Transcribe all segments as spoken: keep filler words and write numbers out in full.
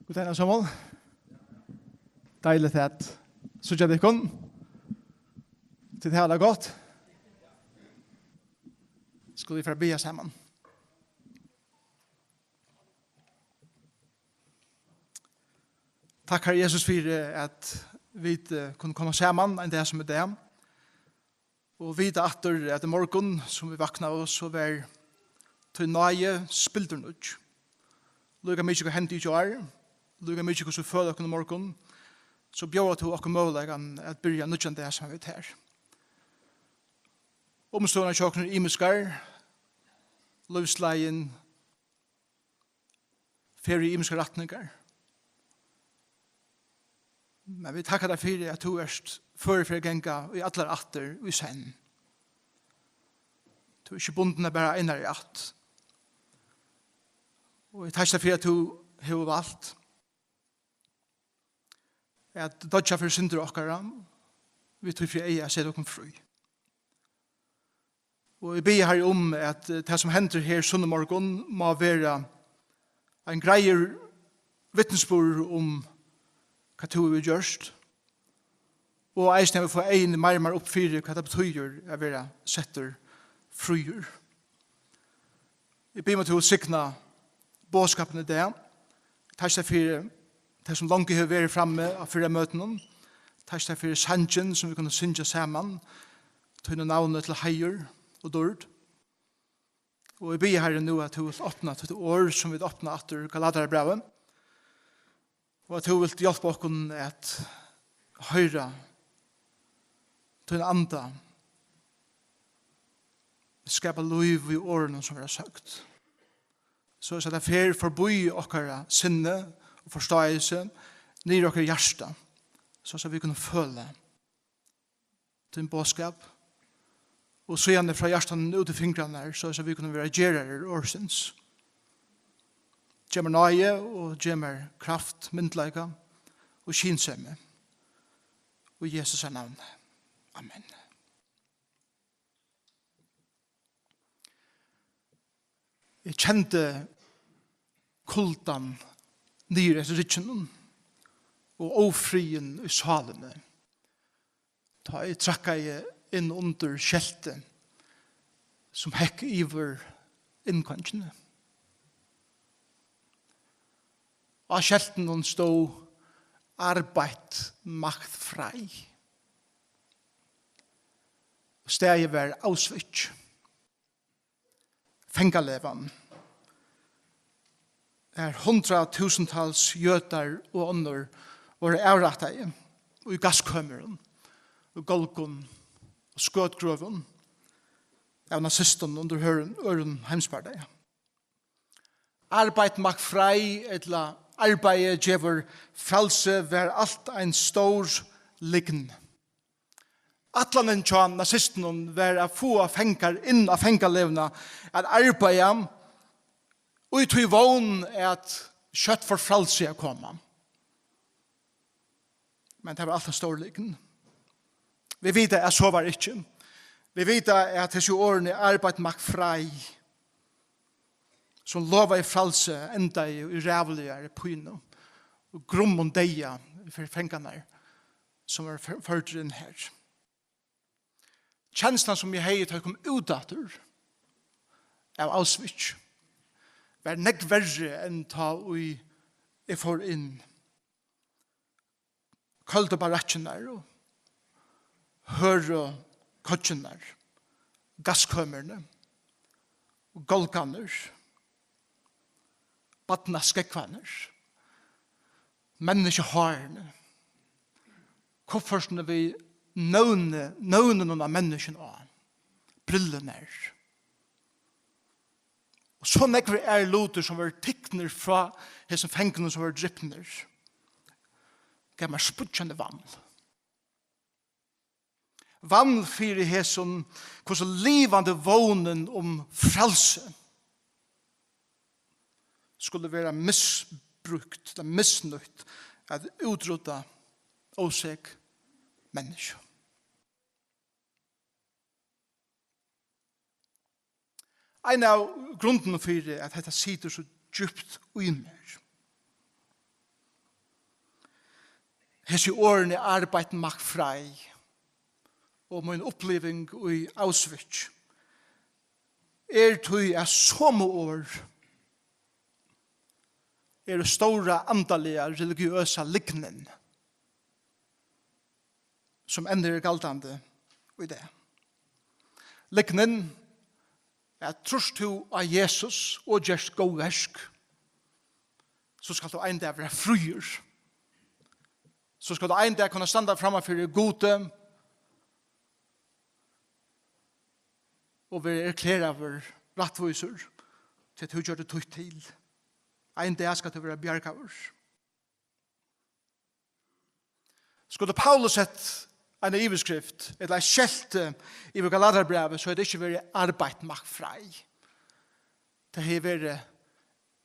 Gud er nærsamur. Deiligt at síggja tykkum. Tit hava tað gott. Skulu vit fara at biðja saman. Takk, Harri Jesus, fyri at vit, eh, kunnu koma saman ein dag sum í dag. Og vita aftur, at í morgun, sum vit vaknaðu, so var tín náði spildurnýggj. Líka mikið, hvat hendi í gjár, líka mikið, hvussu vit føla okkum í morgun, so bjóðar tú okkum møguleikan at byrja nýggjan dag saman við tær. Umstøðurnar hjá okkum eru ymiskar, lívsleiðin fer í ymiskar rætningar. Men vit takka tær fyri, at tú ert førur fyri at ganga í allar ættir í senn. Tú ert ikki bundin av bara einari ætt. Og eg takki tær fyri, at tú hevur valt at doyggja fyri syndir okkara, við tí fyri eyga at seta okkum frí. Og eg biði, Harri, um, at, eh, tað, sum hendir her sunnumorgun, má vera ein greiður vitnisburður um, hvat tú hevur gjørt, og eisini at vit fáa eyguni meir og meir upp fyri, hvat tað betýðir at vera settur fríur. Eg biði um, at tú vilt signa boðskapin í dag. Takk tær fyri tað, sum longu hevur verið frammi á fyrra møtinum. Takk tær fyri sangin, sum vit kunnu syngja saman, tínum navni til heiður og dýrd. Og eg biði, Harri, nú, at tú vilt opna títt orð, sum vit opna aftur Galatarabrævið, og at tú vilt hjálpa okkum at hoyra tín anda skapa lív í orðunum, sum verða søgd, so at tað fer forbí okkara sinni og forståelse, niður í okkara hjarta, so at vit kunnu føla tín boðskap, og síðani frá hjartanum út í fingrarnar, so at vit kunnu vera gerarar orðsins. Gev mær náði og gev mær kraft, myndugleika og skynsemi. Í Jesu navni. Amen. Eg kendi kuldan niður eftir rygginum og ófriðin í sálini, tá eg trakkaði inn undir skeltið, sum hekk yvir inngongdini. Á skeltinum stóð: Arbeit macht frei. Staðið var Auschwitz, fangalegan, har hundraðtúsundtals jødar og onnur vóru avrættaði í gaskømurum, í gálgum og skotgrøvum av nazistum undir øðrum, øðrum heimsbardaga. Arbeit macht frei, ella Arbeiðið gevur frælsi, var alt ein stór lygn. Ætlanin hjá nazistunum var at fáa fangar inn á fangaleguna at arbeiða, í tí vón at skjótt fór frælsi at koma. Men tað var alt ein stór lygn. Vit vita, at so var ikki. Vit vita, at hesi orðini, Arbeit macht frei, sum lovaði frælsi, endaði í ræðuligari pínu og grummum deyða fyri fangarnar, sum vóru før-, førdir inn har. Kenslan, sum eg hevði, tá eg kom út aftur av Auschwitz, var nógv verri enn tá ið eg fór inn. Køldu barakkirnar og hørðu koyggjurnar, gaskømrini og gálgarnir, barnaskógvarnir, menniskjuhárini, kuffertini við nøvni, nøvnunum á menniskjum á, brillurnar. Og so nógvir aðrir lutir, sum vóru tiknir frá hesum fangunum, sum vóru dripnir, gav mær spýggjandi vaml. Vaml fyri hesum, hvussu livandi vónin um frælsi skuldi vera misbrúkt ella misnýtt at útrudda ósek menniskju. Ein av grundunum fyri, at hetta situr so djúpt í mær, Hesi orðini, Arbeit macht frei, og mín uppliving í Auschwitz er tí, at somu orð eru stóra andaliga, religiøsa lygnin, sum enn er galdandi í dag. Lygnin er, at trýrt tú á Jesus og gerst góð verk, so skalt tú ein dag vera fríur. So skalt tú ein dag kunna standa framman fyri Gudi og vera erklæraður rættvísur, tí at tú gjørdi títt til. Ein dag skalt tú vera bjargaður. Skuldi Paulus sett eina yvirskrift ella eitt skelti yvir Galatiabrævið, so hevði tað ikki verið Arbeit macht frei. Tað hevði verið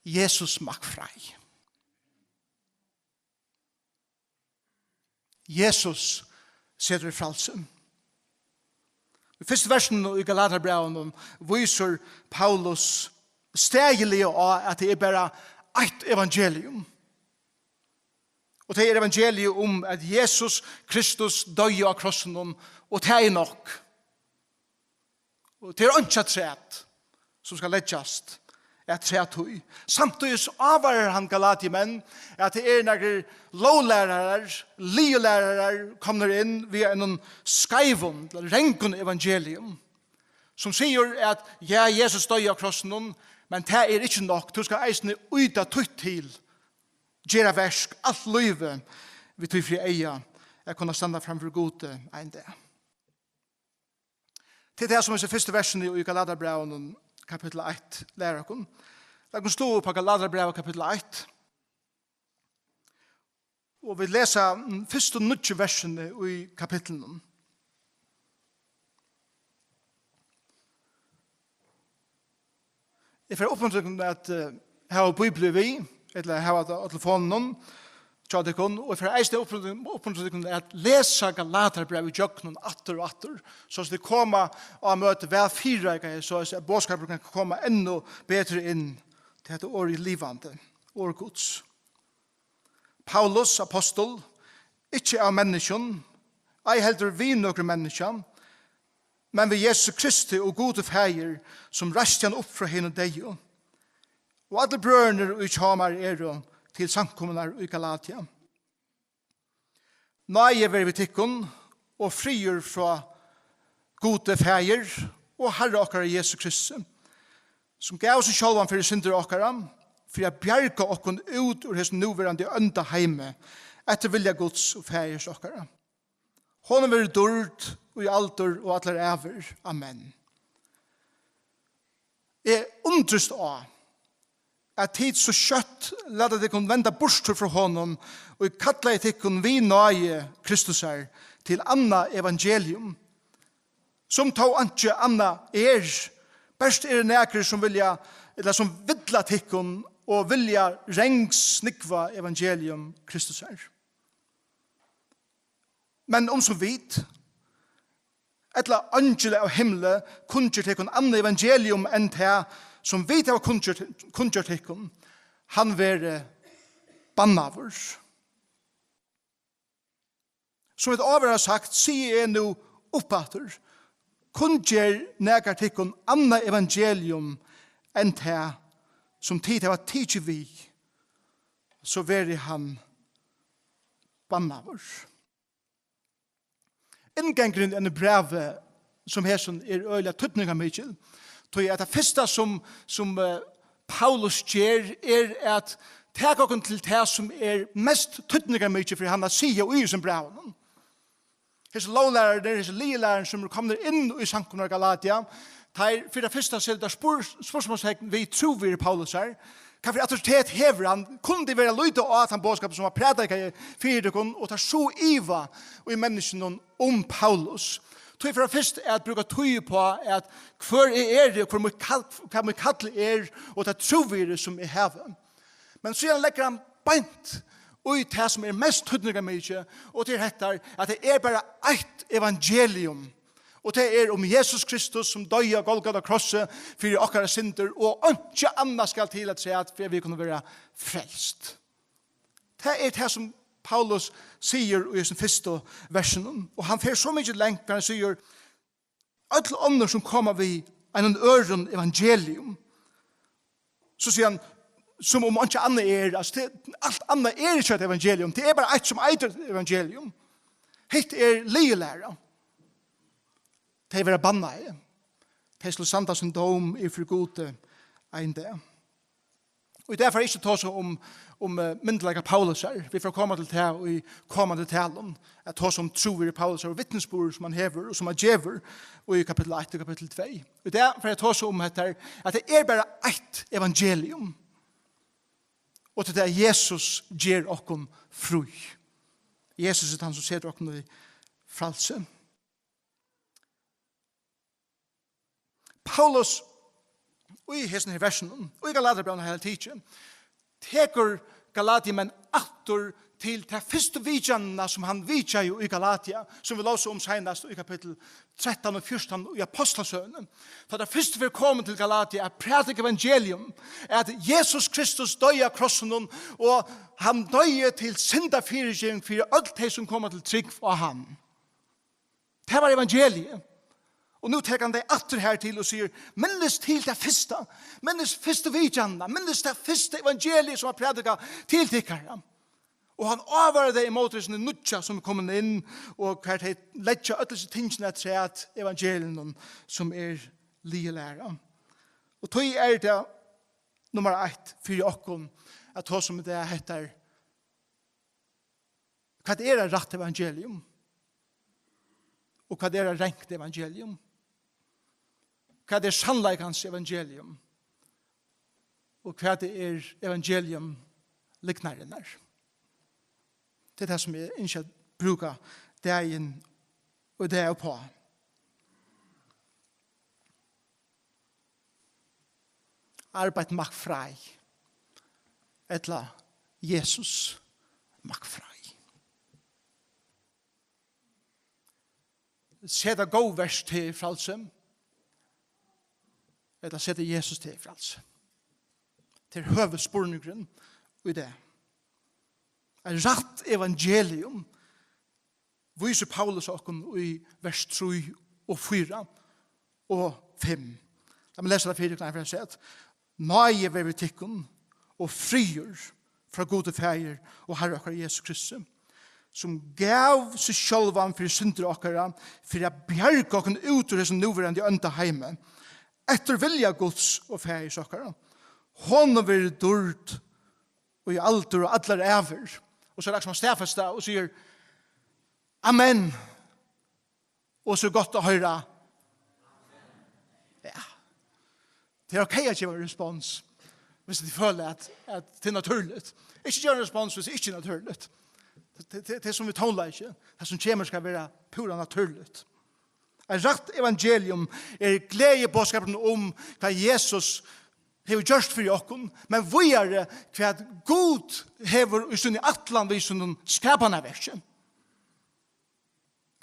Jesus macht frei. Jesus setur frælsi. Í fyrstu versinum í Galatiabrævinum vísir Paulus stæðiliga á, at tað er bara eitt evangelium. Og tað er evangeliið um, at Jesus Kristus doyði á krossinum, og tað er nokk. Og tað er einki afturat, sum skal leggjast afturat í. Samtíðis ávarar hann Galatiamenn, at tað eru nakrir lóglærarar, lygilærarar, komnir inn við einum skeivum, rangum evangelium, sum sigur, at ja, Jesus doyði á krossinum, men tað er ikki nokk. Tú skal eisini yta títt til, gera verk, alt lívið við tí fyri eyga at kunna standa framfyri Gudi ein dag. Til tað, sum hesi fyrstu versini í Galatiabrævinum kapittul eitt læra okkum. Lat okkum sláa upp á Galatiabrævið kapittul eitt. Og vit lesa, mm, fyrstu níggju versini í kapitlinum. Eg fari at uppmuntra tykkum at, eh, hava Bíbliu við, ella hava tað á telefonini hjá tykkum, og eg fari eisini at uppmuntra, uppmuntra tykkum at lesa Galatiabrævið ígjøgnum aftur og aftur, so at tit koma á møti væl fyrireikaði, so at boðskapurin kann koma enn betri inn, tí hetta orðið er livandi, orð Guds. Paulus, apostul, ikki av menniskjum, ei heldur við nøkrum menniskja, men við Jesu Kristi og Gudi Faðir, sum reisti hann upp frá hinum deyðu, og allir brøðurnir, ið hjá mær eru, til samkomurnar í Galatia. Náði veri við tykkum og friður frá Gudi Faðir og Harra okkara Jesu Kristi, sum gav seg sjálvan fyri syndir okkara, fyri at bjarga okkum út úr hesum núverandi ónda heimi, eftir vilja Guds og Faðirs okkara. Honum verður dýrd í aldur og allar ævir. Amen. Eg undrist á, at tit so skjótt lata tykkum venda burtur frá honum, og kallaði tykkum við náði Kristusar til annað evangelium, sum tó einki annað er, bert eru nakrir, sum vilja, ella sum villa tykkum og vilja rangsnúgva evangelium Kristusar. Men um sum vit, ella eingil av himli, kunngjørt tykkum annað evangelium enn tað, sum vit hava kunngjørt, kunngjørt tykkum, hann verði bannaður. Sum vit áður hava sagt, sigi eg nú uppaftur, kunngerð nakar tykkum annað evangelium enn tað, sum tit hava tikið við, so verði hann bannaður. Inngangurin í einum brævi sum hesum er øgiliga týdningarmikil, tí at tað fyrsta sum, sum, eh, Paulus ger, er at taka okkum til tað sum er mest týdningarmikið fyri hann at siga í hesum brævinum. Hesir lóglærararnir, hesir lygilærarar sum eru komnir inn í samkomuna Galatia, teir fyri tað fyrsta seta spur-, spurningartekn við trúvirði Paulusar. Hvat fyri autoritet hevur hann? Kunnu tit vera lítið á tann boðskap sum hann prædikaði fyri tykkum, og teir so iva í menniskjunum um Paulus? Tí fyri tað fyrsta at brúka tíð upp á at hvør eg eri, og hvør mítt kall, hvat mítt kall er, og tað trúvirði sum eg havi. Men síðan leggur hann beint í tað sum er mest týdningarmikið, og tað er hetta, at tað er bara eitt evangelium. Og tað er um Jesus Kristus, sum doyði á Golgata krossi fyri okkara syndir, og einki annað skal til at siga, at fyri at vit kunnu vera frelst. Tað er tað sum Paulus sigur í hesum fyrstu versunum, og hann fer so mikið langt, hann sigur, øll onnur sum koma við einum øðrum evangelium, so sigur hann, sum um einki annað er, altso, tað, alt annað er ikki eitt evangelium, tað er bara eitt sum eitur evangelium. Hitt er lygilæra. Tey verða bannaði. Tey skulu standa sín dóm yvir fyri Gudi ein dag. Og í dag fari eg ikki at tosa um, um eh, myndugleika Paulusar. Vit fara at koma til tað í komandi talum, at tosa um trúvirði Paulusar og vitnisburð sum hann hevur og sum hann gevur í kapittul eitt og kapittul tvey. Í dag fari eg at tosa um hetta, at tað er bara eitt evangelium. Og tað er at Jesus ger okkum frí. Jesus er hann sum setur okkum í frælsi. Paulus í hesum her versunum, í Galatiabrævinum heila tikið, tekur Galatiamenn aftur til ta fyrstu vitjanina sum hann vitjaði í Galatia, sum vit lósu um seinast í kapittul trettan og fjúrtan í Ápostlasøguni. Tá teir fyrstu ferð komu til Galatia at prædika evangelium, at Jesus Kristus doyði á krossinum, og hann doyði til syndafyrigeving fyri øll tey sum koma til trúgv á hann. Tað var evangeliið. Og nú tekur hann tey aftur her til og sigur, minnist til tað fyrsta, minnist fyrstu vitjanina, minnist tað fyrsta evangeliið sum var prædikað til tykkara. Og hann ávarar tey ímóti hesum nýggja sum er komin inn, og hvar tey leggja øll hesi tingini afturat evangeliinum sum er lygilæra. Og tí er tað nummar eitt fyri okkum at tosa um tað, hetta er, hvat er eitt rætt evangelium? Og hvat er eitt rangt evangelium? Hvat er sannleikans evangelium? Og hvat er evangelium lygnarinnar? Tað er tað sum eg ynski at brúka dagin og dag uppá. Arbeitt macht frei. Ella Jesus macht frei. Seta góð verk teg í frælsi, ella seta Jesus teg í frælsi? Tað er høvuðsspurningurin í dag. Eitt rætt evangelium vísir Paulus okkum í vers trý og fýra og fimm. Lat meg lesa tað fyri, kann eg fara at siga at náði verði við tykkum og friður frá Gudi Faðir og Harra okkara Jesu Kristi, sum gav seg sjálvan fyri syndir okkara, fyri at bjarga okkum út úr hesum núverandi ónda heimi, eftir vilja Guds og Faðirs okkara. Honum verður dýrd í aldur og allar ævir. Og so er tað sum hann staðfestir og sigur, amen. Og so gott at hoyra. Ja. Tað er ok at geva ein respons, viss tit føla at, at tað er natúrligt. Ikki geva ein respons, viss tað ikki er natúrligt. Tað, tað, tað er sum við tónleiki. Tað sum kemur skal vera púra natúrligt. Eitt rætt evangelium er gleðiboðskapurin um hvat Jesus hevur gjørt fyri okkum, men víðari hvat Gud hevur í síni ætlan við sínum skapanarverki.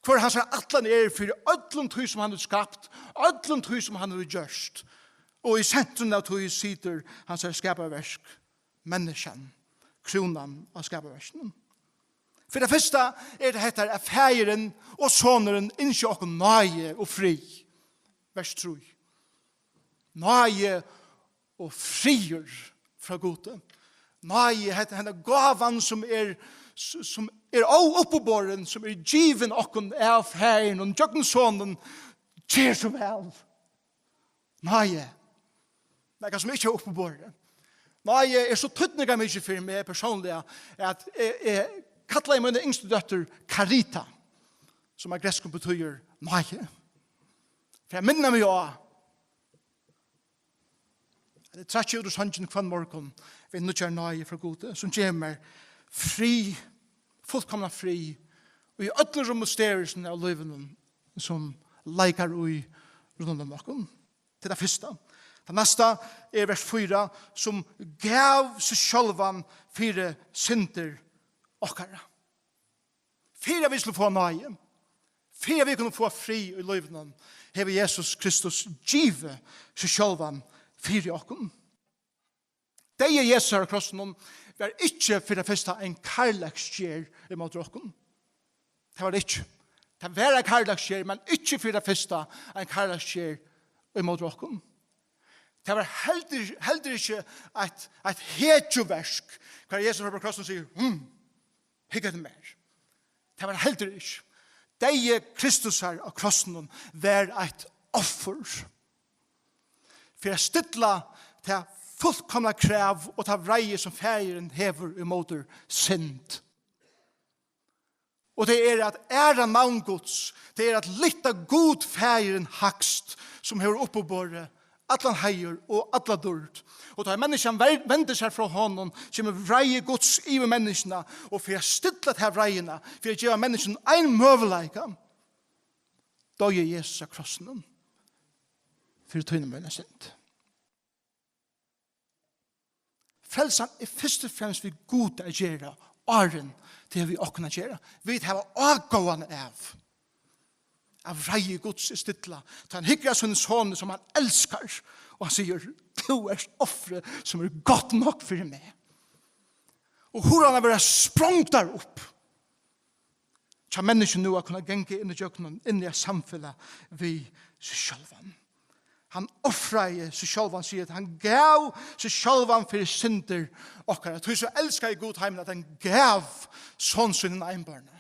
Hvør hansara ætlan er fyri øllum tí, sum hann hevur skapt, øllum tí, sum hann hevur gjørt. Og í sentrum av tí situr hansara skaparverk, menniskjan, krúnan av skaparverkinum. Fyri tað fyrsta er tað hetta, at Faðirin og Sonurin ynskja okkum náði og frið. Vers trý. Náði og friður frá Gudi. Náði, hetta, henda gávan sum er, sum er óuppiborin, sum er givin okkum av Faðirinum, gjøgnum Sonin, ger so væl. Náði. Nakað sum ikki er uppiborið. Náði er so týdningarmikið fyri meg persónliga, at eg, eg kallaði mína yngstu dóttur Karita, sum á grikskum betýðir náði. Fyri at minna meg á, at eg trakki út úr songini hvønn morgun við nýggjari náði frá Gudi, sum gevur mær frið, fullkomnan frið, í øllum rumsterisum av lívinum, sum leikar í rundan um okkum. Tað er tað fyrsta. Tað næsta er vers fýra, sum gav seg sjálvan fyri syndir okkara. Fyri at vit skulu fáa náði, fyri at vit kunnu fáa frið í lívinum, hevur Jesus Kristus givið seg sjálvan fyri okkum. Deyði Jesus á krossinum var ikki fyri tað fyrsta ein kærleiksgerð ímóti okkum. Tað var tað ikki. Tað var ein kærleiksgerð, men ikki fyri tað fyrsta ein kærleiksgerð ímóti okkum. Tað var heldur, heldur ikki eitt, eitt hetjuverk, har Jesus var á krossinum og sigur: "Hm, hygg eftir mær." Tað var heldur ikki. Deyði Kristusar á krossinum var eitt offur fyri at stilla tað fullkomna krav og ta vreiði, sum Faðirin hevur ímóti synd. Og tað er at æra navn Guds, tað er at lyfta Gud Faðirin hægst, sum hevur uppiborið allan heiður og alla dýrd. Og tá ið menniskjan ver-, vendir sær frá honum, kemur vreiði Guds yvir menniskjuna, og fyri at stilla ta vreiðina, fyri at geva menniskjum ein møguleika, doyði Jesus á krossinum fyri tína og mína synd. Frelsan er fyrst og fremst við Gud at gera, áðrenn tað hevur við okkum at gera. Vit hava ágóðan av, av vreiði Guds er stillað, tá hann hyggur at sínum soni, sum hann elskar, og hann sigur: "Tú ert offrið, sum er gott nokk fyri meg." Og hurðarnar verða sprongdar upp hjá menniskjum nú at kunna ganga inn í gjøgnum, inn í eitt samfelag við seg sjálvan. Hann ofraði seg sjálvan, sigur, at hann gav seg sjálvan fyri syndir okkara. Tí so elskaði Gud heimin, at hann gav son sín einborna.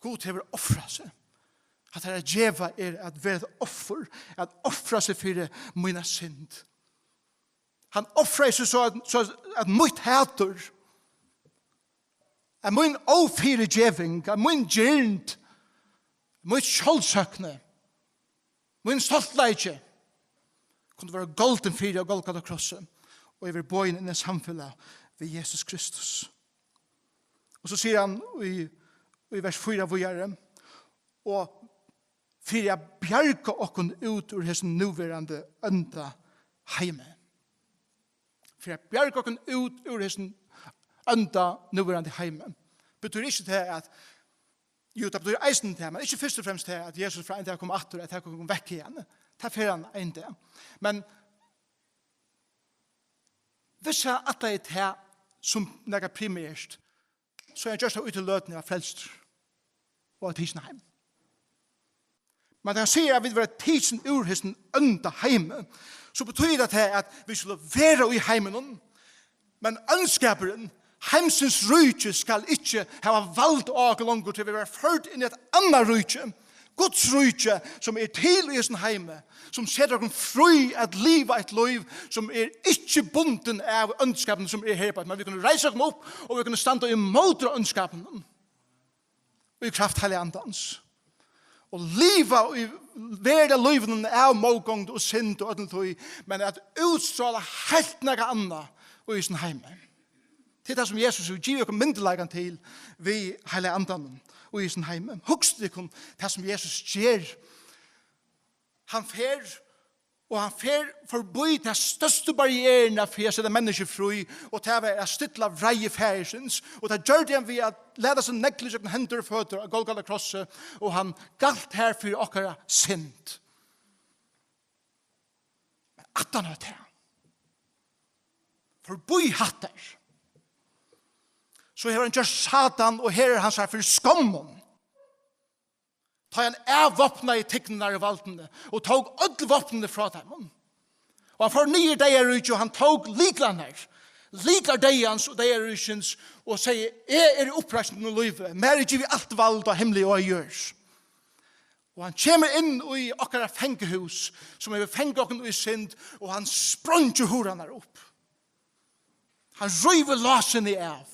Gud hevur ofrað seg. At her at geva er at vera eitt offur, at ofra seg fyri mína synd. Hann ofraði seg so at, so at mítt hatur, at mín ófyrigeving, at mín girnd, mítt sjálvsøkni, mín stoltleiki kundi vera goldin fyri á Golgata krossi, og eg verði boðin inn í samfelag við Jesus Kristus. Og so sigur hann í, í vers fýra víðari: "Og fyri at bjarga okkum út úr hesum núverandi ónda heimi." Fyri at bjarga okkum út úr hesum ónda núverandi heimi. Betýðir ikki tað at, jú, tað betýðir eisini tað, men ikki fyrst og fremst tað at Jesus fer ein dag koma aftur, at tað kemur vekk hiðani. Tað fer hann ein dag. Men viss hann ætlaði tað sum nakað primert, so er hann gjørt av í til løtuni at vera frelstur og at tikin heim. Men hann sigur at vit verða tikin úr hesum ónda heimi, so betýðir tað, at vit skulu vera í heiminum, men óndskapurin, heimsins ríki, skal ikki hava vald á okkum longur, tí vit verða førd inn í eitt annað ríki, Guds ríki, sum er til í hesum heimi, sum setir okkum frí at liva eitt lív sum er ikki bundin av óndskapinum sum er her, men vit kunnu reisa okkum upp, og vit kunnu standa ímóti óndskapinum í kraft Heilaga Andans. Og liva í verda lívinum av mótgongd og synd og øllum tí, men at útstrála heilt nakað annað í hesum heimi. Tað er tað, sum Jesus hevur givið okkum myndugleikan til við Heilaga Andanum í hesum heimi. Hugsið tykkum tað, sum Jesus ger. Hann fer, og hann fer forbi ta størstu barrieruna fyri at seta menniskju frí, og tað var at stilla vreiði Faðirsins, og tað gjørdi hann við at lata seg negla ígjøgnum hendur og føtur á Golgata krossi, og hann galt har fyri okkara synd. Men aftan á tað, forbi hattar, so hevur hann gjørt Satan og herrar hansara fyri skommum. Tá hann avvápnaði tygnarnar og valdini og tók øll vápnini frá teimum. Og hann fór niður í deyðaríkið, og hann tók lyklarnar, lyklar deyðans og deyðaríkisins, og segði: "Eg eri uppreisnin og lívið. Mær er givið alt vald á himli og á jørð." Og hann kemur inn í okkara fangahús, sum hevur fangað okkum í synd, og hann spreingir hurðarnar upp. Hann rívur lásini av.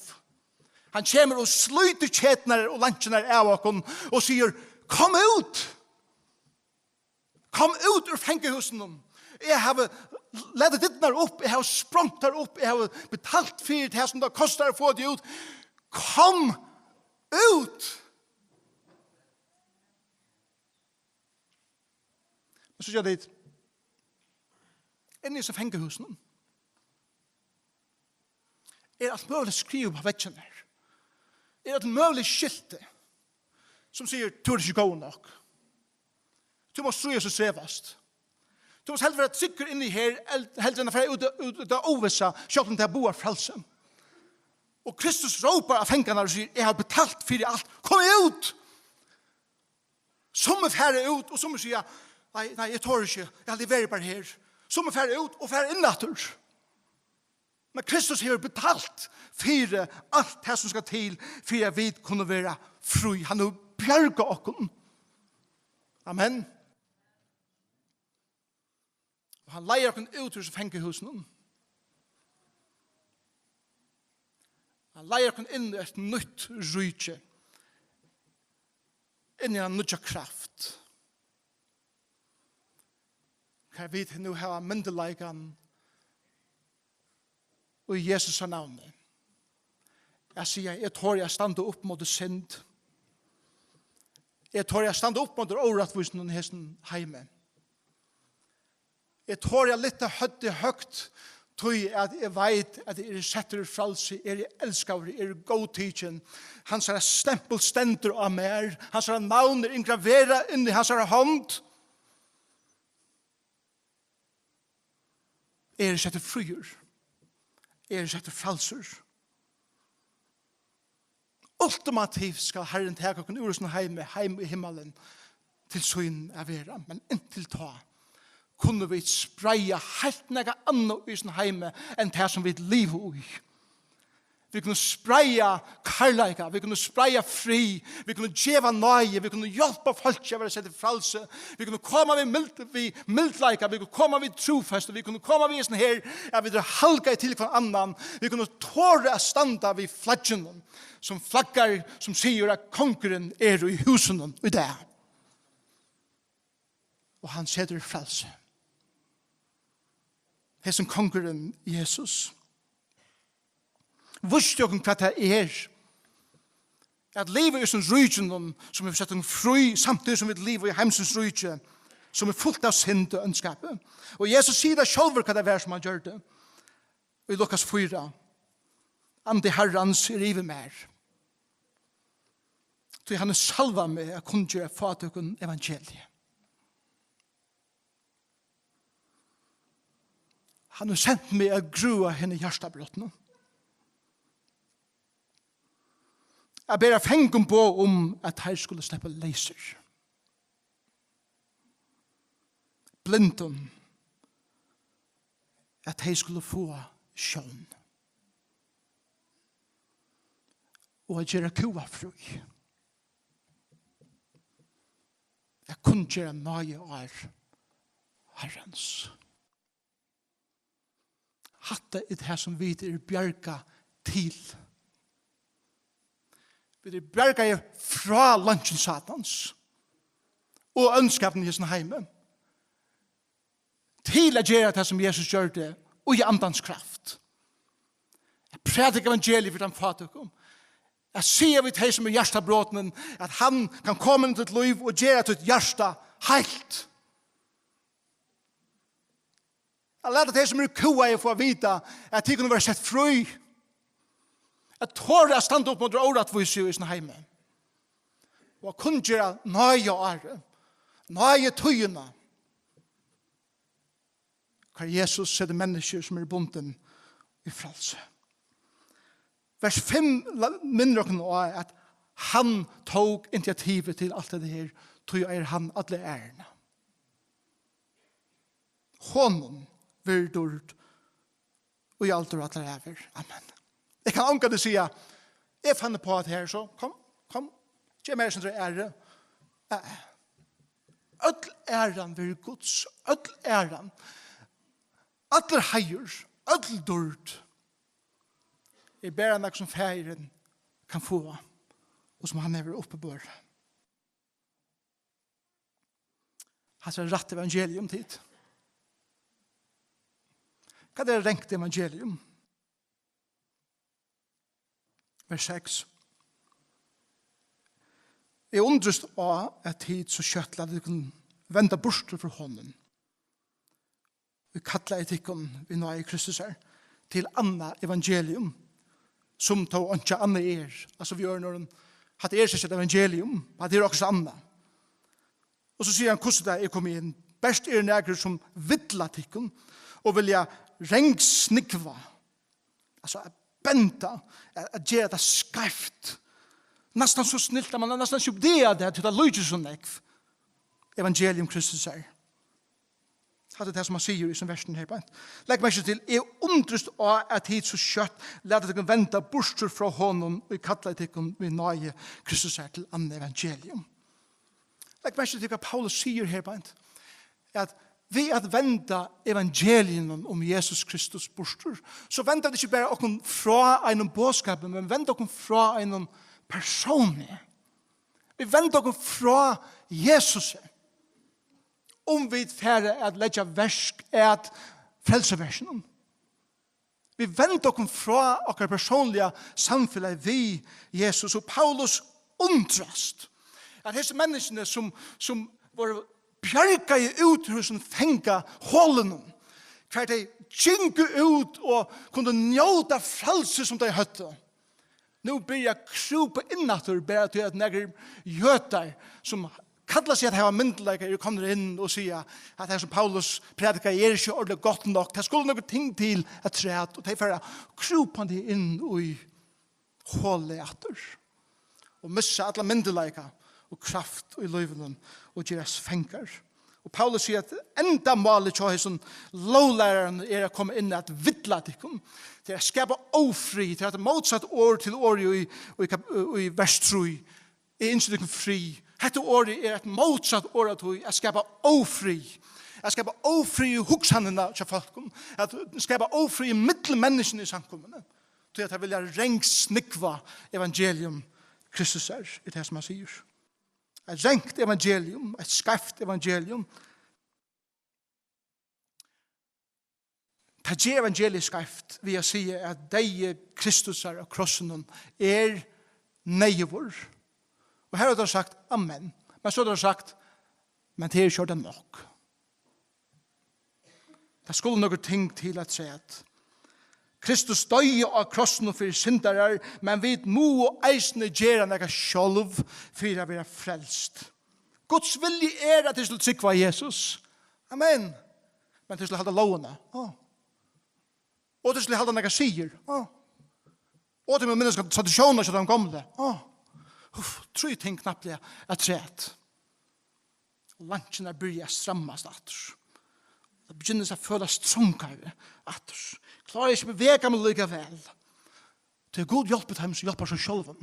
Hann kemur og slítur keturnar og leinkjurnar av okkum og sigur: "Kom út! Kom út úr fangahúsinum! Eg havi latið dyrnar upp, eg havi sprongt tær upp, eg havi betalt fyri tað sum tað kostar at fáa teg út. Kom út!" Men so siga tit, inni í hesum fangahúsinum er alt møguligt skrivað upp á veggirnar. Er alt møguligt skilti, sum sigur: "Tú ert ikki góður nokk. Tú mást stríðast og svevast. Tú mást heldur vera tryggur inni her, el-, heldur enn at fara út, út, út av óvissa, sjálvt um tað boðar frælsi. Og Kristus rópar á fangarnar og sigur: "Eg havi betalt fyri alt. Kom út!" Summi fara út, og summi siga: "Nei, nei, eg tori ikki. Eg haldi, eg verði bara her." Summi fara út og fara inn aftur. Men Kristus hevur betalt fyri alt tað sum skal til fyri at vit kunnu vera frí. Hann hevur bjargað okkum. Amen. Og hann leiðir okkum út úr fangahúsinum. Hann leiðir okkum inn í eitt nýtt ríki. Inn í eina nýggja kraft. Har vit nú hava myndugleikan í Jesu navni at siga: "Eg tori at standa upp móti synd. Eg tori at standa upp móti órættvísum í hesum heimi. Eg tori at lyfta høvdið høgt, tí at eg veit, at eg eri settur í frælsi, eg eri elskaður, eg eri góðtikin. Hansara stempul stendur á mær, hansara navn er inngraverað inn í hansara hond. Eg eri settur fríur, eg eri settur frælsur." Ultimativt skal Harrin taka okkum úr hesum heimi, heim í himmalin, til sín at vera. Men inntil tá kunnu vit spreiða heilt nakað annað í hesum heimi enn tað sum vit liva í. Vit kunnu spreiða kærleika, vit kunnu spreiða frið, vit kunnu geva náði, vit kunnu hjálpa fólki at vera sett í frælsi, vit kunnu koma við mild-, við mildleika, vit kunnu koma við trúfesti, vit kunnu koma við hesum her, at vit eru halgaðir til hvønn annan, vit kunnu tora at standa við flagginum, sum flaggar, sum sigur at kongurin er í húsinum í dag. Og hann setur frælsi. Hesin kongurin, Jesus, vísti okkum, hvat tað er at liva í hesum ríkinum, sum hevur sett okkum frí, samtíðis sum vit liva í heimsins ríki, sum er fult av synd og óndskapi. Og Jesus sigur tað sjálvur, hvat tað var, sum hann gjørdi. Í Lukas fýra: "Andi Harrans er yvir mær, tí hann hevur salvað meg at kunngera fátøkum evangeliið. Hann hevur sent meg at grøða hini hjartabrotnu, at bera fangum boð um, at teir skulu sleppa leysir, blindum, at tey skulu fáa sjón, og at gera kúgað frí, at kunngera náðiár Harrans." Hatta er tað, sum vit eru bjargað til. Vit eru bjargaðir frá leinkjum Satans og óndskapinum í hesum heimi, til at gera tað, sum Jesus gjørdi, og í Andans kraft. At prædika evangeliið fyri teimum fátøku. At siga við tey, sum eru hjartabrotin, at hann kann koma inn í títt lív og gera títt hjarta heilt. At lata tey, sum eru kúgaði, fáa at vita, at tit kunnu vera sett frí. At tora at standa upp móti órættvísu í hesum heimi. Og at kunngera náðiárið, náðitíðina, har Jesus setir menniskju, sum eru bundin, í frælsi. Vers fimm la-, minnir okkum á, at hann tók initiativið til alt hetta her, tí eigur hann alla æru. Honum verður dýrd í aldur og allar ævir. Amen. Eg kann ongantíð siga: "Eg fann upp á hetta her, so kom, kom, gev mær eitt sindur av æru." Eh, øll æran verður Guds, øll æran, allur heiður, øll dýrd er bara nakað, sum Faðirin kann fáa, og sum hann hevur uppiborið. Hatta er rætt evangelium, tit. Hvat er rangt evangelium? Vers seks: "Eg undrist á, at tit so skjótt lata tykkum venda burtur frá honum, ið kallaði tykkum við náði Kristusar til annað evangelium, sum tó einki annað er." Altso, við øðrum orðum, hatta er slett ikki eitt evangelium, hatta er okkurt annað. Og so sigur hann, hvussu tað er komið inn. Bert eru nakrir, sum villa tykkum og vilja rangsnúgva, altso at benda, at, at gera tað skeivt. Næstan so snilt, at man næstan ikki uppdagar tað, tí tað líkist so nógv evangelium Kristus er. Hatta er tað, sum hann sigur í sum versinum her beint. Legg merki til, eg undrist á, at tit so skjótt lata tykkum venda burtur frá honum, ið kallaði tykkum við náði Kristus er til annað evangelium. Legg merki til, hvat Paulus sigur her beint, at við at venda evangelium um Jesus Kristus burtur, so venda vit ikki bara okkum frá einum boðskapi, men venda okkum frá einum persóni. Vit venda okkum frá Jesusi, um vit fara at leggja verk at frelsuverkinum. Vit venda okkum frá okkara persónliga samfelagi við Jesus, og Paulus undrast, at hesi menniskjuni, sum, sum vóru bjargaði út úr hesum fangaholunum, hvar tey gingu út og kundu njóta frælsi, sum tey høvdu, nú byrja at krúpa inn aftur, bara tí at nakrir jødar, sum kalla seg at hava myndugleika, eru komnir inn og siga, at tað, sum Paulus prædikar, er ikki ordiliga gott nokk. Tað skulu nøkur ting til afturat, og tey fara krúpandi inn í holið aftur og missa allan myndugleika og kraft í lívinum og gerast fangar. Og Paulus sigur, at endamálið hjá hesum lóglærarunum er at koma inn at villa tykkum. Tað er at skapa ófrið, tað er eitt mótsatt orð til orðið í, í, kap-, í vers trý. Eg ynski tykkum frið. Hetta orðið er eitt mótsatt orð av tí, at skapa ófrið. At skapa ófrið í hugsanina hjá fólkum. At skapa ófrið millum menniskjuni í samkomuni. Tí at tey vilja rangsnúgva evangelium Kristus er, er tað, sum hann sigur. Eitt rangt evangelium, eitt skeivt evangelium. Tað ger evangeliið skeivt við at siga, at deyði Kristusar á krossinum er neyðugur. Og her hava teir sagt, amen. Men so hava teir sagt, men tað er ikki orðið nokk. Tað skulu nøkur ting til afturat. Kristus doyði á krossinum fyri syndarar, men vit mugu eisini gera nakað sjálv fyri at vera frelst. Guds vilji er, at tit skulu trúgva á Jesus. Amen. Men tit skulu halda lógina. Á. Og tit skulu halda nakrar siðir. Á. Og tit mugu minnast traditiónirnar hjá teimum gomlu. Á. Uff, trý ting knappliga afturat. Og leinkjurnar byrja at strammast aftur. Tað byrjar at følast trongari aftur. Klári ikki at bevega meg líka væl. Tí Gud hjálpir teimum, sum hjálpa sær sjálvum.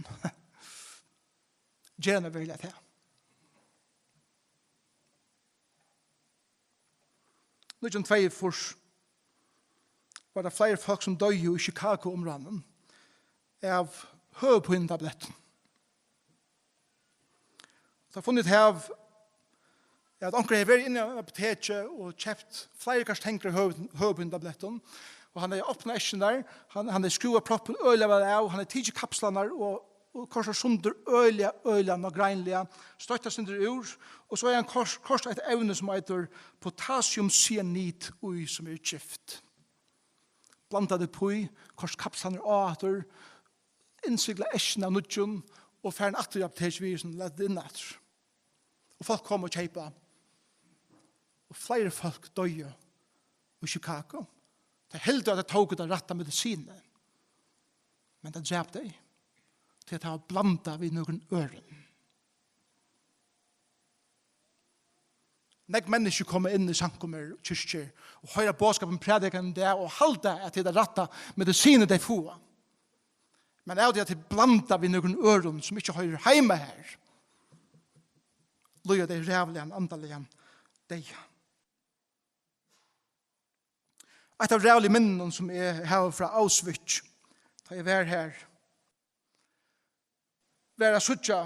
Ger hann veruliga tað? Nítjan tveyogfýrs var tað fleiri fólk, sum doyðu í Chicago-umráðnum av høvuðpínutablettum. Tað funnu út av, at onkur hevði verið inni á apoteki og keypt fleiri kartongar av høvuð-, høvuðpínutablettum, og hann hevði opnað eskjurnar, hann, hann hevði skrúvað proppin øgiliga væl av, hann hevði tikið kapslarnar og, og koyrt tær sundur øgiliga, øgiliga nágreiniliga, stoytt tað eitt sindur úr, og so hevði hann koyrt, koyrt eitt evni, sum eitur potassiumcyanid í, sum er gift. Blandaði tað uppí, koyrt kapslarnar á aftur, innsiglað eskjuna av nýggjum og farin aftur í apoteki við, sum latið inn aftur. Og fólk koma og keypa. Og fleiri fólk doyðu í Chicago. Tey hildu, at tey tóku tað rætta medisinið. Men tað drap tey. Tí at tað var blandað við nøkrum øðrum. Nógv menniskju koma inn í samkomur og kirkjur og hoyra boðskapin prædikað í dag og halda, at tað er tað rætta medisinið, tey fáa. Men av tí at tað er blandað við nøkrum øðrum, sum ikki hoyrir heima her, líða tey ræðuligan andaligan deyða. Eitt av ræðuligu minnunum, sum eg havi frá Auschwitz, tá eg var har, var at síggja,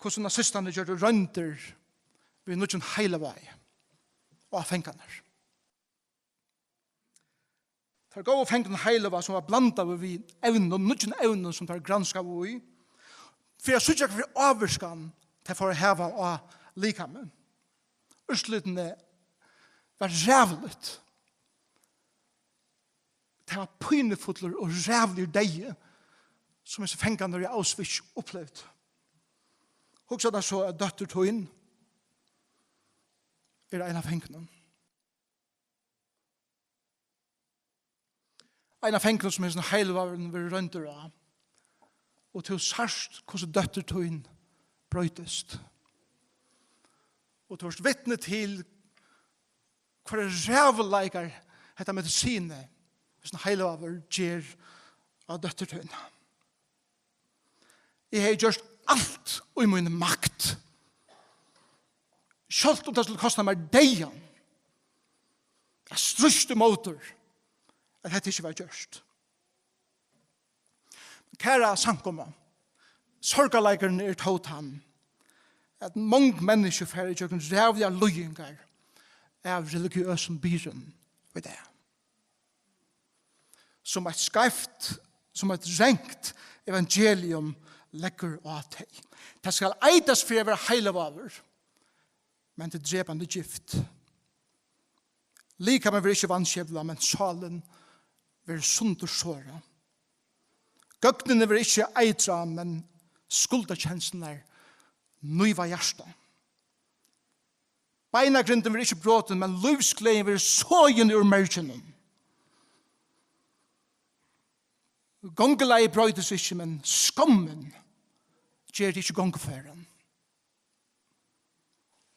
hvussu nazistarnir gjørdu royndir við nýggjum heilivági á fangarnar. Teir góvu fangarnar heilivág, sum var blandaður við evnum, nýggjum evnum, sum teir granskaðu í, fyri at síggja, hvør ávirkan tað fór at hava á likamið. Úrslitini var ræðuligt. Tað var pínufullur og ræðuligur deyði, sum hesir fangarnir í Auschwitz upplivdu. Hugsa tær so, at dóttir tín er ein av fangunum. Ein av fangunum, sum hesin heilivágurin verður royndur á. Og tú sært, hvussu dóttir tín broytist. Og tú ert vitni til, hvørjar ræðuleikar hetta medisinið, hesin heilivágur ger á dóttir tína. Eg hevði gjørt alt í míni makt, sjálvt um tað skuldi kosta mær deyðan, at stríðst ímótur, at hetta ikki var gjørt. Kæra samkoma, sorgarleikurin er tó tann, at mong menniskju fara ígjøgnum ræðuligar líðingar av religiøsum byrðum í dag, sum eitt skeivt, sum eitt rangt evangelium leggur á tey. Tað skal eitast fyri at vera heilivágur, men tað er drepandi gift. Likamin verður ikki vanskevlað, men sálin verður sundursárað. Gøgnini verður ikki eitrað, men skuldakenslan nívir hjartað. Beinagrindin verður ikki brotin, men lívsgleðin verður soðin úr merginum. Gongulagið broytist ikki, men skammin ger teg ikki gonguføran.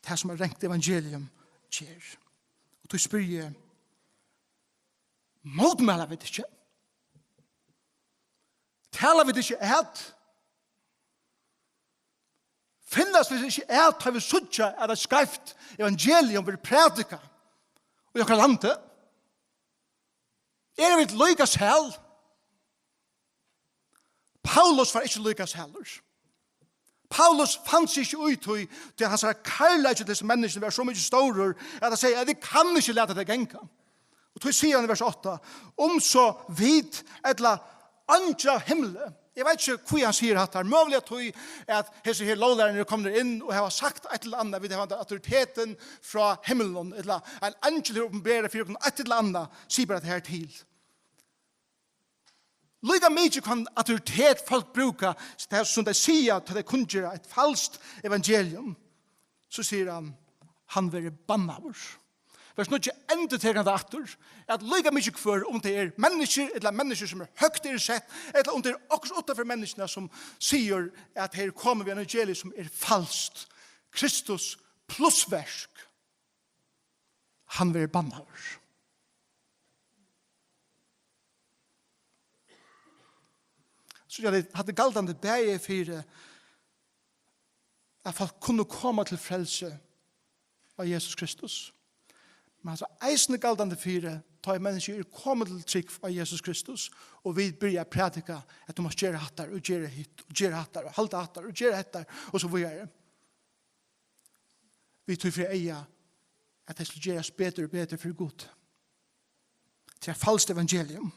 Tað, sum eitt rangt evangelium ger. Og tí spyrji eg, mótmæla vit ikki? Tala vit ikki at? Finnast vit ikki at, tá vit síggja, at eitt skeivt evangelium verður prædikað í okkara landi? Eru vit líka sæl? Paulus var ikki líka sælur. Paulus fann seg ikki í tí, tí hansara kærleiki til hesi menniskjuni var so mikið stórur, at hann segði, at eg kann ikki lata tað ganga. Og tí sigur hann í vers átta, um so vit ella eingil av himli. Eg veit ikki, hví hann sigur hatta her. Møguliga tí, at hesir her lóglærararnir eru komnir inn og hava sagt eitt ella annað, vit hava autoritetin frá himlinum, ella ein eingil hevur opinberað fyri okkum eitt ella annað, sig bara tað her til. Líka mikið hvønn autoritet fólk brúka, tað sum tey siga, tá tey kunngera eitt falskt evangelium, so sigur hann, hann verður bannaður. Vers níggju endurtekur hann tað aftur, at líka mikið hvør, um tað er menniskjur, ella menniskjur sum er høgt eru sett, ella um tað er okkurt uttanfyri menniskjuna sum sigur at tey eru komin við evangelium sum er falskt, Kristus pluss verk, hann verður bannaður. So ja, tað, hatta er galdandi bæði fyri, at fólk kunnu koma til frelsi á Jesus Kristus. Men hatta er eisini galdandi fyri, tá ið menniskju eru komin til trúgv á Jesus Kristus, og vit byrja at prædika, at tú mást gera hattar, og gera hitt, og gera hattar, og halda hattar, og gera hettar, og so víðari. Við tí fyri eyga, at tey skulu gerast betur og betur fyri Gud. Tað er falskt evangelium.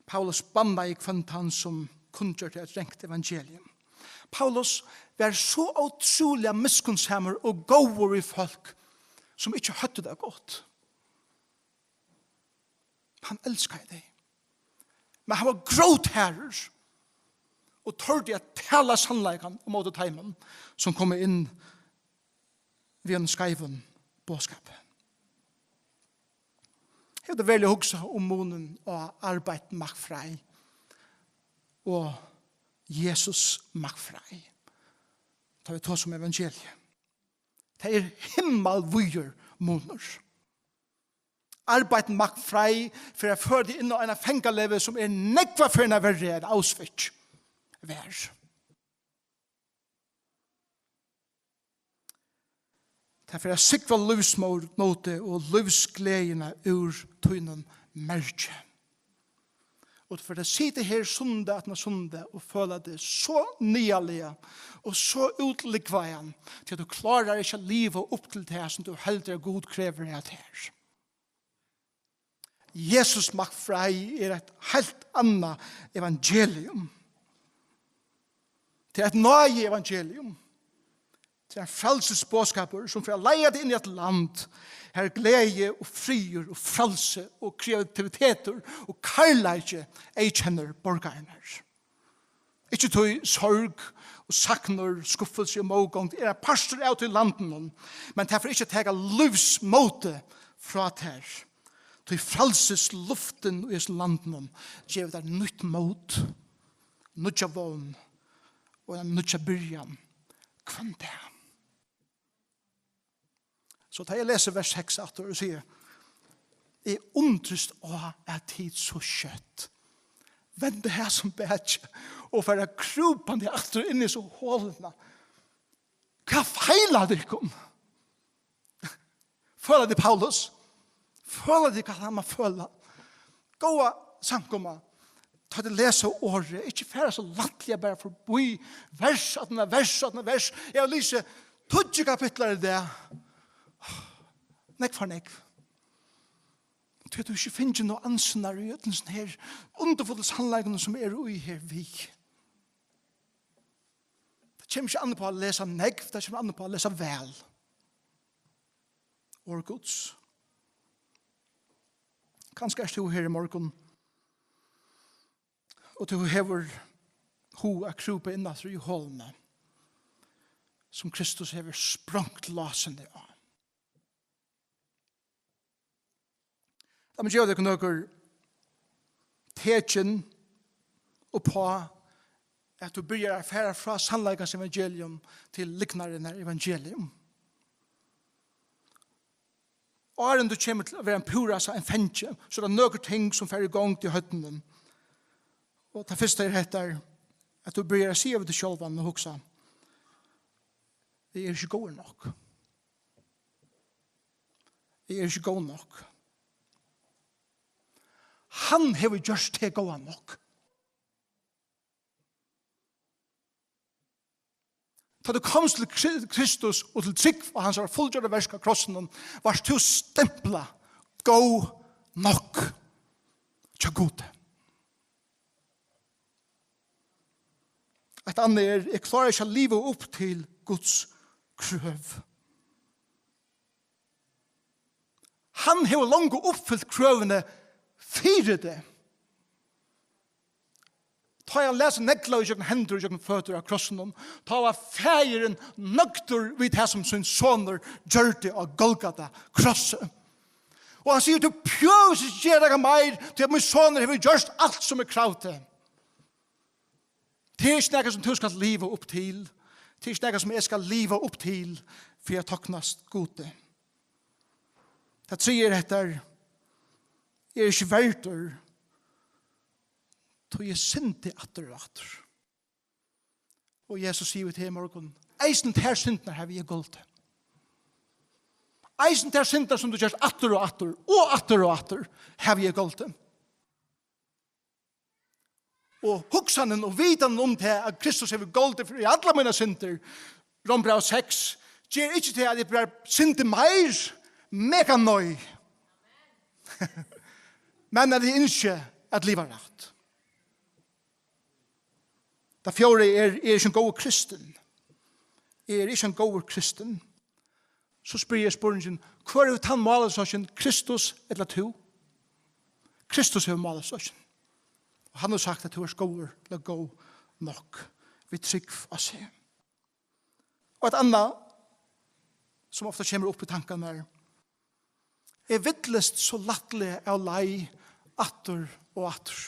Paulus bannaði hvønn tann, sum kunngjørdi eitt rangt evangelium. Paulus var so ótrúliga miskunnsamur og góður við fólk, sum ikki høvdu tað gott. Hann elskaði tey. Men hann var grótharður og tordi at tala sannleikan ímóti teimum, sum komu inn við einum skeivum boðskapi. Hevur tú veruliga hugsað um munin á Arbeit macht frei og Jesus macht frei, tá vit tosa um evangeliið? Tað er himmalvíður munur. Arbeit macht frei fer at føra teg inn á eina fangalegu, sum er nógvar ferðir verri enn Auschwitz var. Tað fer at súgva lívsmótið og lívsgleðina úr tínum mergi. Og tú fer at sita her sunnudag aftan á sunnudag og føla teg so niðarliga og so útlúgvaðan, tí at tú klárar ikki at liva upp til tað, sum tú heldur at Gud krevur av tær. Jesus macht frei er eitt heilt annað evangelium. Tað er eitt náðievangelium. Tað er ein frælsisboðskapur, sum fer at leiða teg inn í eitt land, har gleði og friður og frælsi og kreativitetur og kærleiki eyðkennir borgararnar. Ikki tí sorg Og saknur, skuffelse og mótgongd er ein partur av tí landinum, men tað fer ikki at taka lívsmótið frá tær. Tí frælsisluftin í hesum landinum gevur tær nýtt mót, nýggja vón og eina nýggja byrjan hvønn dag. So tá eg lesi vers seks aftur og sigi, eg undrist á, at tit so skjótt venda hasum baki og fara krúpandi aftur inn í so holuna. Hvat feilar tykkum? Føla tit Paulus? Føla tit, hvat hann má føla? Góða samkoma, tá tit lesa orðið, ikki fara so lættliga bara forbí vers, aftan á vers, aftan á vers. Eg havi lisið tíggju kapitlar í dag. Nógv for nógv. Tí at tú ikki fingið nóg ansinar í øllum sånn her undurfullu sannleikunum, sum eru í her við. Tað kemur ikki an upp á at lesa nógv, tað kemur an upp á at lesa væl. Orð Guds. Kanska ert tú her í morgun, og tú hevur hug at krúpa inn aftur í holuna, sum Kristus hevur sprongt lásini á. Lat meg geva tykkum nøkur tekin uppá, at tú byrjar at fara frá sannleikans evangelium til lygnarinnar evangelium. Áðrenn tú kemur til at vera ein púra sa-, ein fangi, so er tað nøkur ting, sum fara í gongd í høvdinum. Og tað fyrsta er hetta, at tú byrjar at siga við teg sjálvan og hugsa: Eg eri ikki góður nokk. Eg eri ikki góð nokk. Hann hevur gjørt teg góðan nokk. Tá tú komst til Kri-, Kristus og til trúgv á hansara fullgjørda verk á krossinum, vart tú stemplað góð nokk hjá Gudi. Eitt annað er, eg klári ikki at liva upp til Guds krøv. Hann hevur longu uppfylt krøvini fyri teg. Tá hann læt seg negla ígjøgnum hendur og ígjøgnum føtur á krossinum, tá var faðirin nøgdur við tað, sum sín sonur gjørdi á Golgata krossi. Og hann sigur: Tú behøvir ikki gera nakað meir, tí at mín sonur hevur gjørt alt, sum er kravt. Tað er ikki nakað, sum tú skalt liva upp til. Tað er ikki nakað, sum eg skal liva upp til fyri at toknast Gudi. Tað triðja er hetta: Eg eri ikki verdur, tí eg syndi aftur og aftur. Og Jesus sigur við teg í morgun: Eisini tær syndirnar havi eg goldið. Eisini tær syndirnar, sum tú gert aftur og aftur og aftur og aftur, havi eg goldið. Og hugsanin og vitanin um tað, at Kristus hevur goldið fyri allar mínar syndir, Rómbræv seks, ger ikki tað, at eg bara syndi meir, metanoia, men at eg ynski at liva rætt. Tað fjórða er, eg eri ikki ein góður kristin. Eg eri ikki ein góður kristin. So spyrji eg spurningin: Hvør hevur tann málasøkin, Kristus ella tú? Kristus hevur málasøkin. Og hann hevur sagt, at tú ert góður, ella góð nokk, við trúgv á seg. Og eitt annað, sum ofta kemur upp í tankarnar: Eg villist so lættliga av leið aftur og aftur.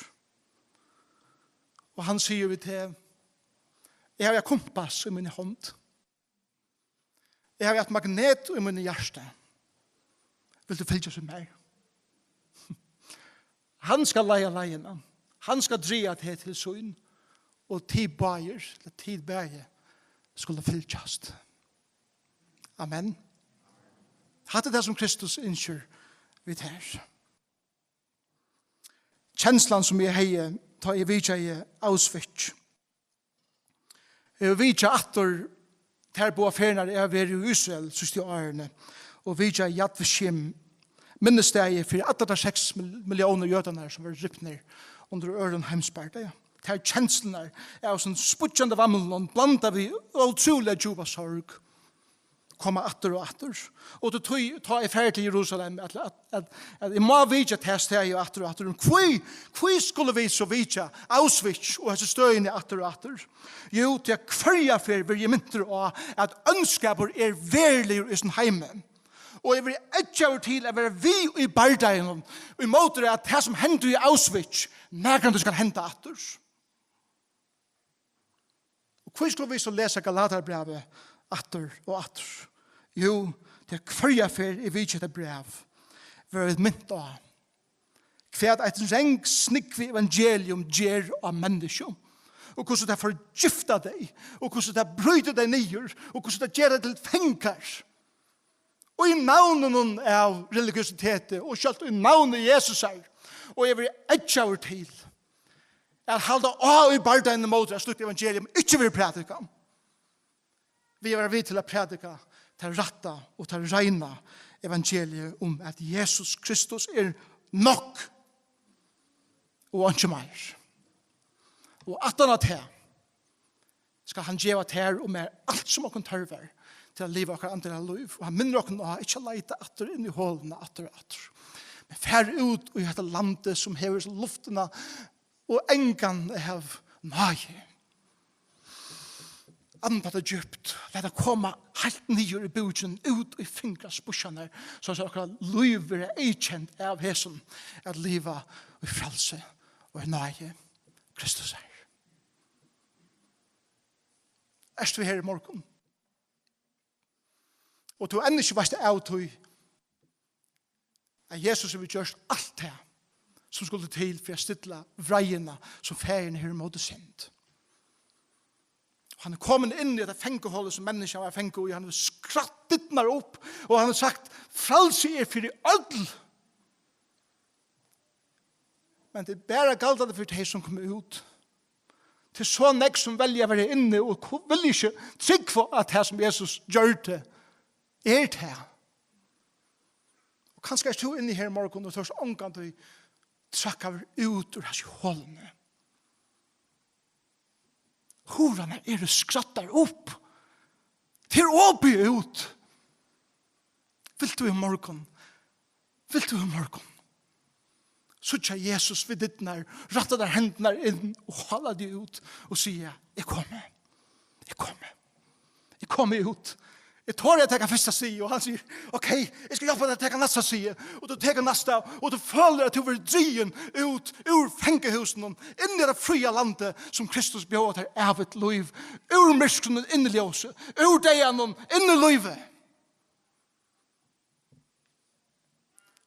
Og hann sigur við teg: Eg havi eitt kumpass í míni hond. Eg havi eitt magnet í míni hjarta. Vilt tú fylgjast við mær? Hann skal leiða leiðina. Hann skal draga teg til sín. Og tit báðir, ella tit bæði, skulu fylgjast. Amen. Hatta er tað, sum Kristus ynskir við tær. Kenslan, sum eg hevði, tá eg vitjaði Auschwitz. Eg vitjaði aftur tær báðar ferðirnar eg havi verið í Ísrael síðstu árini, og vitjaði Yad Vashem, minnisstaðið fyri allar tær seks mil-, milliónir jødarnar, sum vóru dripnir undir øðrum heimsbardaga. Tær kenslurnar av sovorðnum spýggjandi vamlinum, blandað við ótrúliga djúpa sorg. koma aftur og aftur. Og til tí, tá eg fari til Jerusalem, at, at, at, at eg má vitja tað staðið aftur og aftur. Hví, hví skulu vit so vitja Auschwitz og hesi støðini aftur og aftur? Jú, tí at hvørja ferð verði eg mintur á, at óndskapur er veruligur í hesum heimi. Og eg verði eggjaður til at vera við í bardaganum, í móti at tað, sum hendi í Auschwitz, nakrantíð skal henda aftur. Og hví skulu vit so lesa Galatarbrævið aftur og aftur? Jú, tí at hvørja ferð eg vitji hetta bræv, verða vit mint á, hvat eitt rengsnúgvið evangelium ger á menniskju, og hvussu tað forgiftar tey, og hvussu tað brýtur tey niður, og hvussu tað ger tey til fangar. Og í navninum av religiøsiteti, og sjálvt í navni Jesusar, og eg verði eggjaður til at halda á í bardaganum móti, at slíkt evangelium ikki verður prædikað. Vit verða við til at prædika tað rætta og tað reina evangeliið um, at Jesus Kristus er nokk og einki meir. Og aftan á tað skal hann geva tær og mær alt, sum okkum tørvar til at liva okkara andaliga lív. Og hann minnir okkum á ikki at leita aftur inn í holuna aftur og aftur, men far út í hetta landið, sum hevur luftina og angan av náði. Andat tað djúpt, lat tað koma heilt niður í búkin, út í fingraspursarnar, so at okkara lív verða eyðkent av hesum, at liva í frælsi og í náði Kristusar. Ert tú her í morgun, og tú enn ikki veitst av tí, at Jesus hevur gjørt alt tað, sum skuldi til fyri at stilla vreiðina, sum Faðirin hevur móti synd. Og hann er komin inn í hetta fangaholið, sum menniskjan var fangað í. Hann hevur skrætt dyrnar upp, og hann hevur sagt: "Frælsi er fyri øll." Men tað er bara galdandi fyri tey, sum koma út. Tað er so nógv, sum velja at vera inni og ku-, vilja ikki trúgva, at tað, sum Jesus gjørdi, er tað. Og kanska ert tú inni her í morgun, og tú ert ongantíð trakkaður út úr hesi holuni. Hurðarnar eru skræddar upp. Tað er opið út. Vilt tú í morgun, vilt tú í morgun síggja Jesus við dyrnar, rætta tær hendurnar inn og hála teg út og siga: "Eg komi, eg komi, eg komi út. Eg tori at taka fyrsta stig." Og hann sigur: "Ok, eg skal hjálpa tær at taka næsta stig." Og tú tekur næsta, og tú følir at tú verður drigin út úr fangahúsinum, inn í tað fría landið, sum Kristus bjóðar tær, ævigt lív, úr myrkrinum inn í ljósið, úr deyðanum inn í lívið.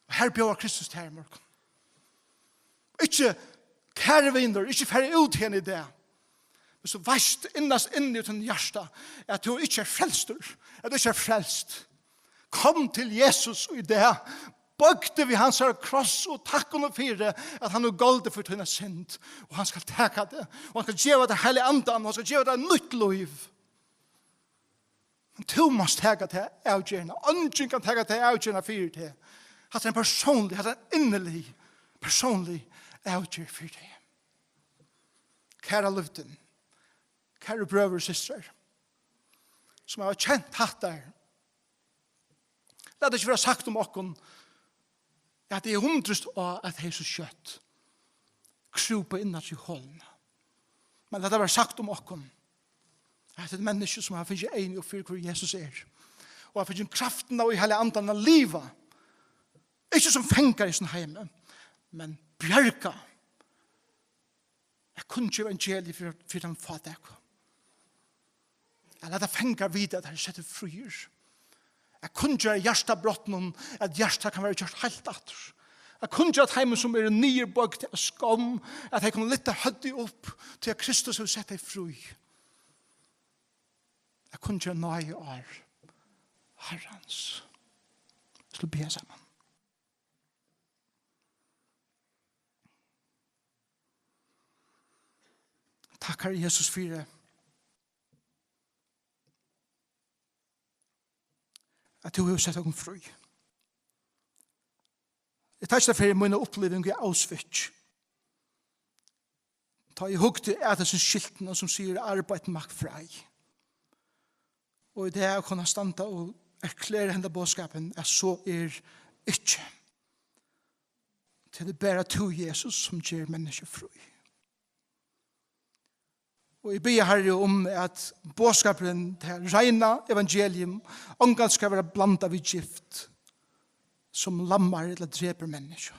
Og her bjóðar Kristus tær í morgun. Ikki: "Kæri vinur, ikki fara út hiðani í dag." Men so veitst innast inni í tínum hjarta, at tú ikki ert frelstur, at tú ikki ert frelst. Kom til Jesus í dag. Boyg teg við hansara kross og takk honum fyri, at hann hevur goldið fyri tína synd. Og hann skal taka teg. Og hann skal geva tær Heilaga Andan. Og hann skal geva tær nýtt lív. Men tú mást taka ta avgerðina. Eingin kann taka ta avgerðina fyri teg. Hatta er ein persónlig, hatta er ein innilig, persónlig avgerð fyri teg. Kæra lyftin, kæru brøður og systrar, sum hava kent hatta her, lat tað ikki vera sagt um okkum, at eg undrist á, at tey so skjótt krúpa inn í holuna. Men lat tað vera sagt um okkum, at eitt menniskja, sum hava fingið eyguni upp fyri, hvør Jesus er, og hava fingið kraftina og í Heilaga Andan at liva, ikki sum fangar í sínum heimi, men bjarga, at kunngera evangeliið fyri, fyri teimum fátæku. At lata fangar vita, at teir eru settir fríir. At kunngera hjartabrotnum, at hjartað kann vera gjørt heilt aftur. At kunngera teimum, sum eru niðurboygd av skomm, at tey kunnu lyfta høvdið upp, tí at Kristus hevur sett tey frí. At kunngera náði ár Harrans. Vit skulu biðja saman. Takk, Harri Jesus, fyri at tú hevur sett okkum frí. Eg takki tær fyri mína uppliving í Auschwitz. Tá eg hugdi at hesum skiltinum, sum sigur: "Arbeit macht frei." Og í dag at kunna standa og erklæra henda boðskapin, at so er ikki. Tað er bara tú, Jesus, sum ger menniskju frí. Og eg biði, Harri, um at boðskapurin, tað reina evangelium, ongan skal vera blandað við gift, sum lammar ella drepur menniskju.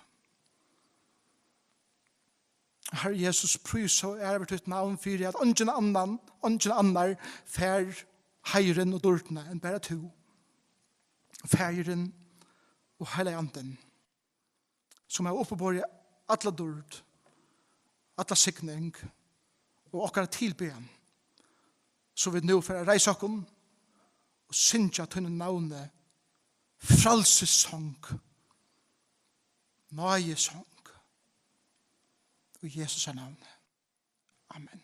Harri Jesus, prísa og æra veri títt navn fyri, at eingin annan, eingin annar fær heiðurin og dýrdina enn bara tú, Faðirin og Heilagi Andin, sum hava uppiborið alla dýrd, alla signing og okkara tilbiðan, so vit nú fara at reisa okkum og syngja tínum navni frælsissong, náðisong, í Jesu navni. Amen.